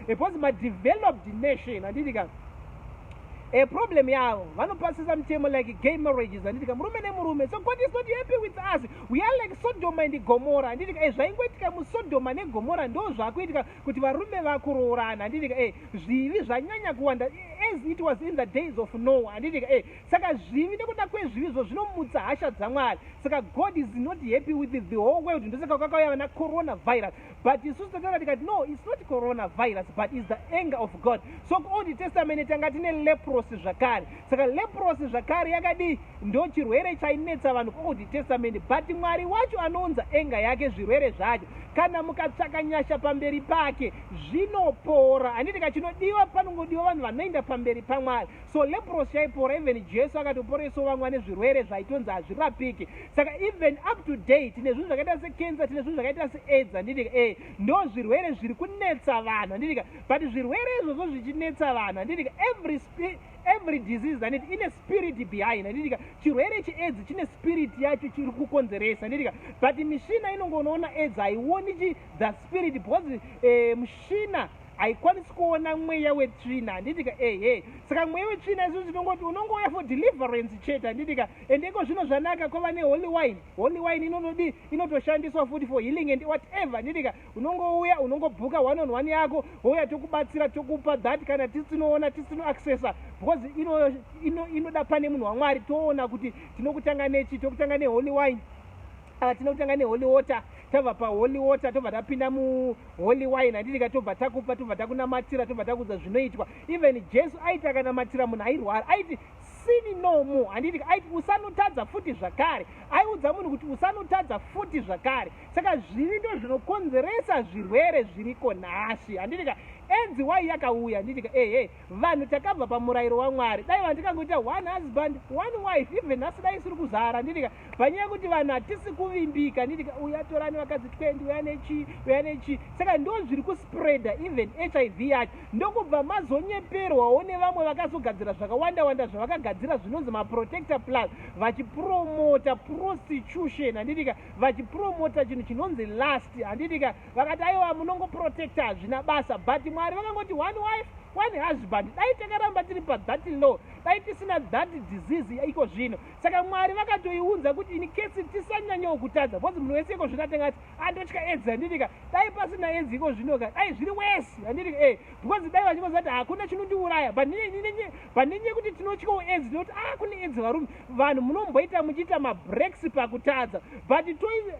because madeveloped nation, handitika, problem yavo vanopasisa mutemo like gay marriages, handitika, murume nemurume. So God is not happy with us. We are like Sodoma and Gomora, handitika? Zvaingoitika muSodoma neGomora ndo zvakuitika, kuti varume vakuroorana, handitika? Zvivi zvanyanya kuwanda as it was in the days of Noah, handitika? Saka zvivi, nekuda kwezvivizvo zvinomutsa hasha dzaMwari. Saka God is not happy with the whole world. Ndosaka kwakauya vana coronavirus. But isusu tataura tikati, no, it's not coronavirus, but is the anger of God. So kuOld Testament tanga tine leprosy zvakare. Saka leprosy zvakare yakadii? Ndo chirwere chainetsa vanhu kuOld Testament. But Mwari wacho anounza anger yake, zvirwere zvacho, kana mukatsvaka nyasha pamberi pake, zvinopora, handiti? Chinodiwa, panongodiwa vanhu vanoenda pamberi paMwari. So leprosy yaipora. Even Jesu akatoporesawo vamwe vane zvirwere zvaitonzi hazvirapiki. Saka even up to date tine zvinhu zvakaita secancer, tine zvinhu zvakaita seAIDS, handitika? Ndo zvirwere zviri kunetsa vanhu, handitika? But zvirwere izvozvo zvichinetsa vanhu, handitika, every disease, handiti, ine spirit behind, handitika? Chirwere cheAIDS chine spirit yacho chiri kukonzeresa, handitika? But mishina inongonoona AIDS, haioni chi the spirit, because mushina haikwanisi kuona mweya wetsvina, handitika? Ehe, saka mweya wetsvina isusu tinongoti unongouya for deliverance chete, handitika? And iko zvino zvanaka, kwava neholy wine. Holy wine inonodi inotoshandiswa futi for healing and whatever, handitika? Unongouya, unongobhuka one on one yako, wouya, tokubatsira, tokupa that. Kana tisinoona, tisinoaccessa, because inoda ino, ino pane munhu waMwari, toona kuti tinokutanga nechi, tokutanga neholy wine, tinokutanga neholy water. Tabva paholy water, tobva tapinda muholy wine, handitika? Tobva takupa, tobva takunamatira, tobva takudza zvinoitwa. Even Jesu aiti akanamatira munhu airwara, aiti, "Sin no more," handitika? Aiti, "Usanotadza futi zvakare." Aiudza munhu kuti, "Usanotadza futi zvakare." Saka zvivi ndo zvinokonzeresa zvirwere zviriko nhasi, handitika? AIDS wai yakauya, handitika? Ehe, vanhu takabva pamurayiro waMwari. Dai vanhu tikangoita one husband, one wife, even nhasi dai isiri kuzara, handitika? Panyaya yekuti vanhu hatisi kuvimbika, handitika? Uyu atorani vakadzi 20, uya nechi, uya nechi. Saka ndo zviri kuspreada even HIV yacho. Ndokubva mazonyeperwawo nevamwe vakazogadzira zvakawanda wanda zvavakagadzira zvinonzi maprotector plus, vachipromota prostitution, handitika? Vachipromota chinhu chinonzi lust, handitika? Vakati, "Aiwa, munongoprotecta, hazvina basa." But Mwari vakangoti one wife, one husband. Dai takaramba tiri pathat law, dai tisina that disease iko zvino. Saka Mwari vakatoiunza kuti in case tisanyanyawo kutadza, because munhu wese iko zvino atengati andotya AIDS, handitika? Dai pasina AIDS iko zvino ka, dai zviri worse, handitika? Because dai vachingoziva kuti hakuna chinondiuraya. But nenyaya yekuti tinotyawo AIDS, tinoti a ah, kune AIDS, varume, vanhu munomboita muchiita mabreaks pakutadza. But toi,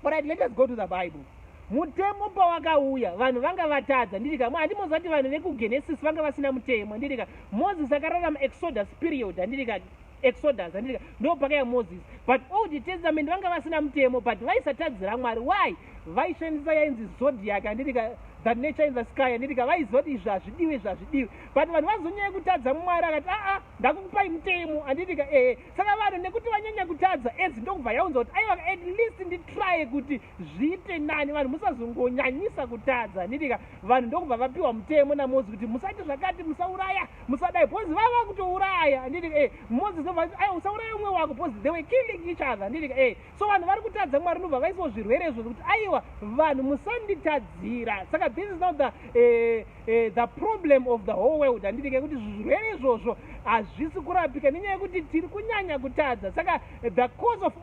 alright, let us go to the Bible. Mutemo pawakauya, vanhu vanga vatadza, handitika? Handimoziva kuti vanhu vekuGenesis vanga vasina mutemo, handitika? Moses akararama Exodus period, handitika? Exodus, handiti? Ndo pakaya Moses. But Old Testament vanga vasina mutemo, but vaisatadzira Mwari. Why? Vaishandisa yainzi zodiac, handitika? The nature in the sky, handitika? Vaiziva kuti izvi hazvidiwi, izvi hazvidiwi, but vanhu vazonyanya kutadza. Mwari akati, "Aa, ndakukupai mutemo," handitika? Ehe. Saka vanhu nekuti vanyanya kutadza, AIDS ndokubva yaunza kuti, aiwa, at least nditry kuti zviite nani, vanhu musazongonyanyisa kutadza, handitika? Vanhu ndokubva vapiwa mutemo naMoses kuti musaite zvakati, musauraya, musadai, because vava kutouraya, handitika? Moses ndobva, "Aiwa, usauraya umwe wako," because they were killing each other, handitika? So vanhu vari kutadza Mwari, ndobva vaisawo zvirwere izvozvo kuti, aiwa, vanhu musanditadzira. Saka this is not the problem of the whole world, handitika? Kuti zvirwere izvozvo hazvisi kurapika nenyaya yekuti tiri kunyanya kutadza. Saka the cause of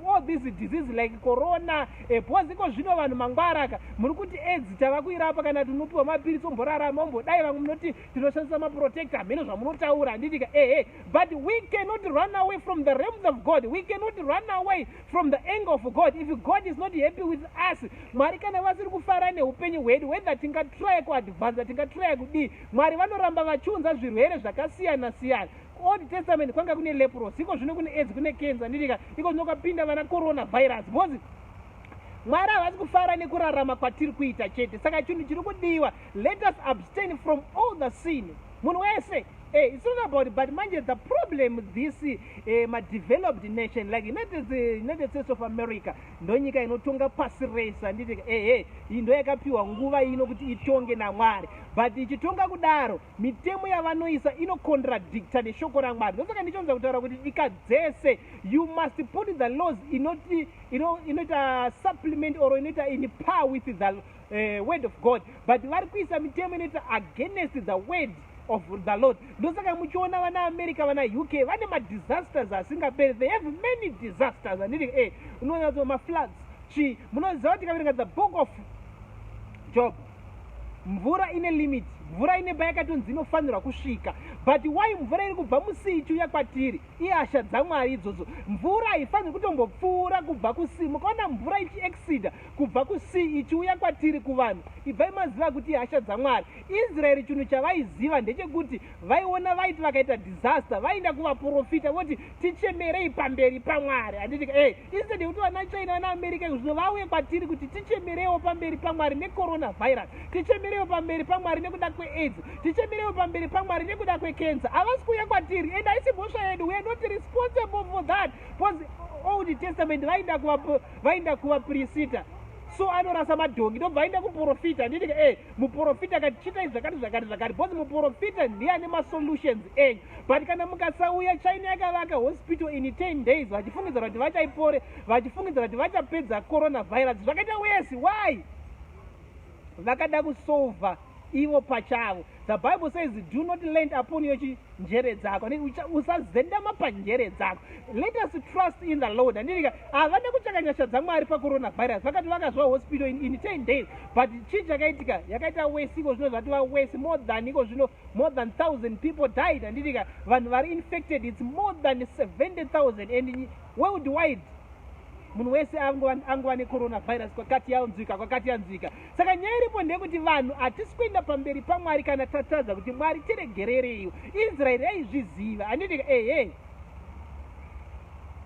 all these diseases like corona, because iko zvino vanhu mangwaraka muri kuti AIDS tava kuirapa, kana tinopiwa mapiritsi omborarama, ombodai. Vamwe munoti tinoshandisa maprotector, hameno zvamunotaura, handitika? Ehe. But we cannot run away from the realms of God. We cannot run away from the anger of God. If God is not happy with us, Mwari kana vasiri kufara neupenyu hwedu, whether tingatrya kuadvansa, tingatrya kudii, Mwari vanoramba vachiunza zvirwere zvakasiyana siyana. Old Testament kwanga kune leprosy, iko zvino kune AIDS, kune cancer, handitika? Iko zvino kwapinda vana corona virus, because Mwari havasi kufara nekurarama kwatiri kuita chete. Saka chinhu chiri kudiwa, let us abstain from all the sin, munhu wese. It's not about, but manje the problem, this madeveloped nation like United States of America, ndo nyika inotonga pasi rese, handiti? Ehe, iyi ndo yakapiwa nguva ino kuti itonge naMwari, but ichitonga kudaro, mitemo yavanoisa inocontradicta neshoko raMwari. Ndosaka ndichonza kutaura kuti nyika dzese, you must put the laws inoti inoita supplement or inoita in par with the word of God, but vari kuisa mitemo inoita against the word of the Lord. Ndosaka muchiona vana America, vana UK vane madisasters asingaperi. They have many disasters, handiti? Unoona mafloods, chi munoziva kuti tikaverenga the Book of Job, mvura ine limit, mvura ine payakatonzi inofanirwa kusvika. But why mvura iri kubva musea ichiuya kwatiri? Ihasha dzaMwari idzodzo. Mvura haifaniri kutombopfuura kubva kusea. Mukaona mvura ichiexceeda kubva kusea ichiuya kwatiri kuvanhu, ibvai maziva kuti ihasha dzaMwari. Israeri chinhu chavaiziva ndechekuti vaiona vaiti vakaita disaster, vaenda kuvaprofita voti, "Tichemerei pamberi paMwari," handiti? Instead yekuti vana China, vana America zvino vauye kwatiri kuti tichemereiwo pamberi paMwari necoronavirus, tichemereiwo pamberi paMwari nekuda kweAIDS, tichemereiwo pamberi paMwari nekuda kwecancer, havasi kuuya kwatiri. And haisi mhosva yedu. We are not responsible for that, because Old Testament vaenda kuvapirisita. So anorasa madhongi, ndobva aenda kuprofita, handiti? Muprofita akati, "Chitai zvakati, zvakati, zvakati," because muprofita ndiye ane masolutions enyu. But kana mukasauya, China yakavaka hospital in 10 days, vachifungidzira kuti vachaipore, vachifungidzira kuti vachapedza coronavirus. Zvakaita worse. Why? Vakada kusolva ivo pachavo. The Bible says, "Do not lean upon your njere dzako." Usazendama panjere dzako. Let us trust in the Lord, handitika? Havana kutsvaka nyasha dzaMwari pacoronavirus. Vakati vakazva hospital in 10 days, but chii chakaitika? Yakaita worse. Iko zvino zvatova worse, more than iko zvino more than 1000 people died, handitika? Vanhu vari infected, it's more than 70,000, and worldwide munhu wese angova necoronavirus. Kwakati yanzwika, kwakati yanzwika. Saka nyaya iripo ndeyekuti vanhu hatisi kuenda pamberi paMwari kana tatadza kuti, "Mwari, tiregerereiwo." Israeri yaizviziva, handitika? Ehe,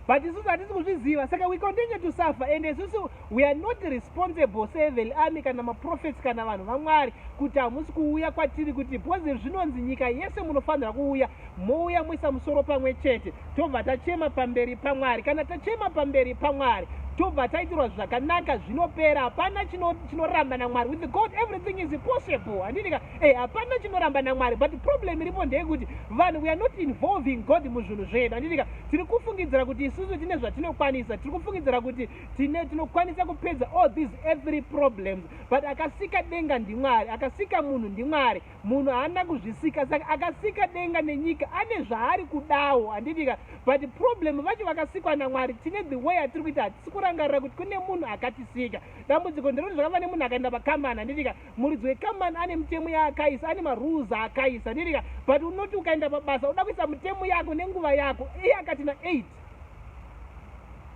but isusu hatisi kuzviziva, saka we continue to suffer. And isusu we are not responsible seheavenly army kana maprophets kana vanhu vaMwari kuti hamusi kuuya kwatiri kuti, because zvinonzi nyika yese munofanira kuuya, mouya muisa musoro pamwe chete, tobva tachema pamberi paMwari. Kana tachema pamberi paMwari, tobva taitirwa zvakanaka, zvinopera. Hapana chinoramba naMwari. With God everything is possible, handitika? Hapana chinoramba naMwari. But problem iripo ndeyekuti vanhu, we are not involving God muzvinhu zvedu, handitika? Tiri kufungidzira kuti isusu tine zvatinokwanisa, tiri kufungidzira kuti tine tinokwanisa kupedza all these every problems, but akasika denga ndiMwari, akasika munhu ndiMwari. Munhu haana kuzvisika. Saka akasika denga nenyika ane zvaari kudawo, handitika? But problem, vacho vakasikwa naMwari, tine the way atiri kuita, hatisi kurangarira kuti kune munhu akatisika. Dambudziko nderekuti zvakava nemunhu akaenda pakambani, handitika? Muridzi wekambani ane mitemo yaakaisa, ane marules aakaisa, handitika? But unoti ukaenda pabasa, uda kuisa mitemo yako nenguva yako. Iye akati na8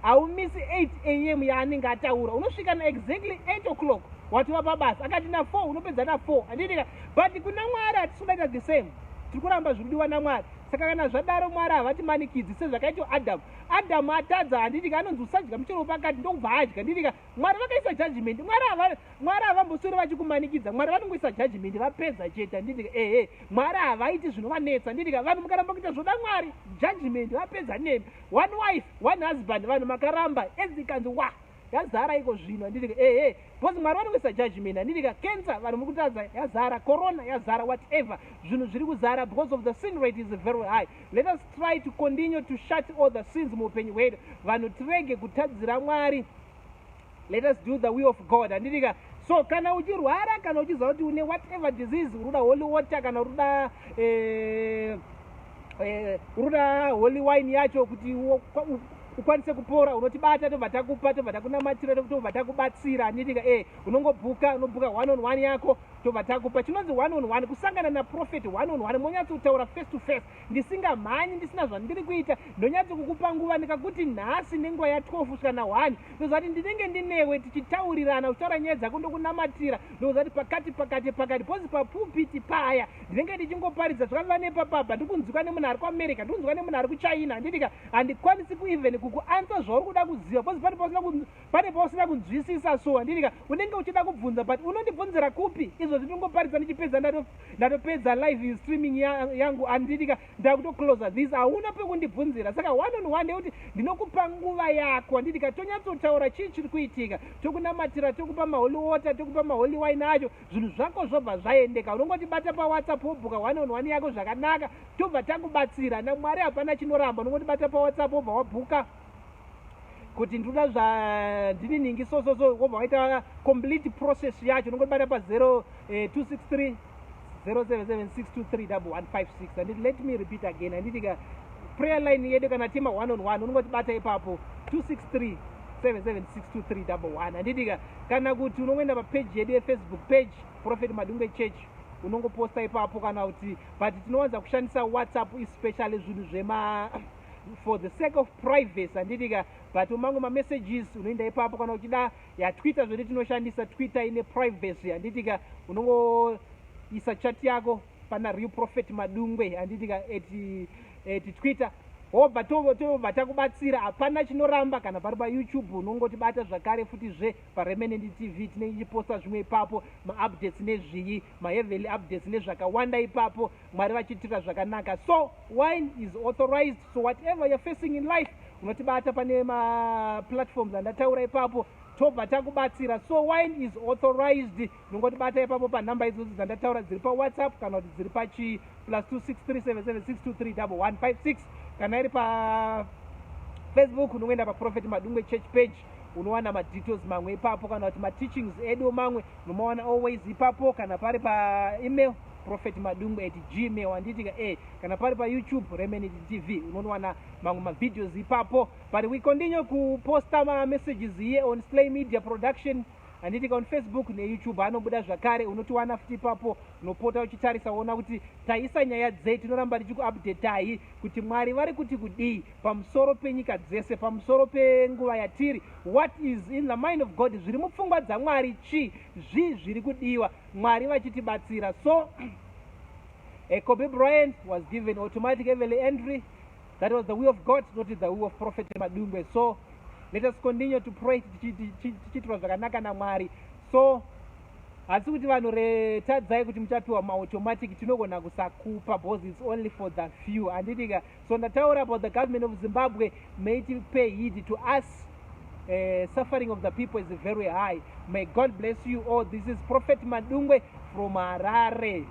haumisi 8 a.m. yaanenge ataura, unosvika naexactly 8 o'clock, watova pabasa. Akati na4 unopedza na4, handitika? But kuna Mwari hatisi kudaita the same. Tiri kuramba zviri kudiwa naMwari. Saka kana zvadaro, Mwari havatimanikidzi sezvakaitwa Adhamu. Adhamu atadza, handitika? Anonzi usadya muchero wepakati, ndokubva adya, handitika? Mwari vakaisa judgment. Mwari havambosweri vachikumanikidza. Mwari vanongoisa judgment, vapedza chete, handitika? Ehe, Mwari havaiti zvinovanetsa, handitika? Vanhu mukaramba kuita zvoda Mwari, judgment, vapedza nemi. One wife, one husband, vanhu makaramba, ezikanzi wa yazara iko zvino, handitika? Ehe, because Mwari vanongoisa judgment, handitika? Cancer, vanhu muri kutadza, yazara. Corona yazara, whatever, zvinhu zviri kuzara because of the sin rate is very high. Let us try to continue to shut all the sins muupenyu hwedu. Vanhu tirege kutadzira Mwari. Let us do the will of God, handitika? So kana uchirwara, kana uchiziva kuti une whatever disease, uri kuda holy water, kana uri kuda uri kuda holy wine yacho kuti ukwanise kupora, unotibata, tobva takupa, tobva takunamatira, tobva takubatsira, handitika? Unongobhuka, unobhuka one on one yako, tobva takupa chinonzi one on one, kusangana naprophet one on one, monyatsotaura face to face, ndisingamhanyi, ndisina zvandiri kuita. Ndonyatso kukupa nguva, ndikakuti nhasi nenguva ya12 kusvika na1, ndoziva kuti ndinenge ndinewe, tichitaurirana, uchitaura nyaya dzako, ndokunamatira. Ndoziva kuti pakati pakati pakati pozi papupiti paya ndinenge ndichingoparidza zvakava nepapapa, ndikunzwika nemunhu ari kuAmerica, ndikunzwika nemunhu ari kuChina, handitika? Handikwanisi kueven kukuanswer zvauri kuda kuziva, because pane pausina kunzwisisa. So, handitika, unenge uchida kubvunza, but unondibvunzira kupi izvozvi? Ndingoparidza, ndichipedza ndatopedza live streaming yangu, handitika? Ndakutoclosa this, hauna pekundibvunzira. Saka one on one ndekuti ndinokupa nguva yako, handitika? Tonyatsotaura chii chiri kuitika, tokunamatira, tokupa maholy water, tokupa maholy wine acho, zvinhu zvako zvobva zvaendeka. Unongotibata paWhatsApp, wobhuka one on one yako zvakanaka, tobva takubatsira. NaMwari hapana chinoramba. Unongotibata paWhatsApp, wobva wabhuka kuti ndinoda zvandini nhingi, so so so, wobva waita complete process yacho. Unongotibata pa0 263 0776231156, anditi? Let me repeat again, handiti ka? Prayer line yedu, kana tima one on one, unongotibata ipapo, 263 7762311, handiti ka? Kana kuti unongoenda papeji yedu yeFacebook page, Prophet Madungwe Church, unongoposta ipapo. Kana kuti, but tinowanza kushandisa WhatsApp, especially zvinhu zvema for the sake of privacy, handiti ka? But mamwe mamessages unoenda ipapo. Kana uchida yaTwitter, zvedu tinoshandisa Twitter, ine privacy, handiti ka? Unongoisa chat yako pana Real Prophet Madungwe, handiti ka, at Twitter, wobva tobva takubatsira. Hapana chinoramba. Kana pari paYouTube, unongotibata zvakare futizve paRemenend TV. Tinenge tichiposta zvimwe ipapo, maupdates nezvii, maheavenly updates nezvakawanda ipapo, Mwari vachiitira zvakanaka. So wine is authorized. So whatever you're facing in life, unotibata pane maplatforms andataura ipapo, tobva takubatsira. So wine is authorized. Unongotibata ipapo panhamba idzodzo dzandataura dziri paWhatsApp, kana kuti dziri pachi +263776231156. Kana iri paFacebook, unongoenda paProphet Madungwe Church page, unowana madetails mamwe ipapo, kana kuti mateachings edu mamwe unomawana always ipapo. Kana pari paemail, prophetmadungwe@gmail, handitika? Kana pari paYouTube, Remenit TV, unonowana mamwe mavideos ipapo. But we continue kuposta mamessages here on Slay Media Production, handitika? On Facebook neYouTube anobuda zvakare, unotiwana futi ipapo. Unopota uchitarisa, uona kuti taisa nyaya dzei. Tinoramba tichikuupdatai kuti Mwari vari kuti kudii pamusoro penyika dzese, pamusoro penguva yatiri. What is in the mind of God? Zviri mupfungwa dzaMwari chii? Zvii zviri kudiwa? Mwari vachitibatsira. So Kobe Bryant was given automatic heavenly entry. That was the will of God, not the will of Prophet Madungwe. So let us continue to pray, tichiitirwa zvakanaka naMwari. So hasi kuti vanhu retadzai kuti muchapiwa maautomatic, tinogona kusakupa because it's only for the few, handitika? So ndataura about the government of Zimbabwe. May it pay heed to us. Suffering of the people is very high. May God bless you all. This is Prophet Madungwe from Harare.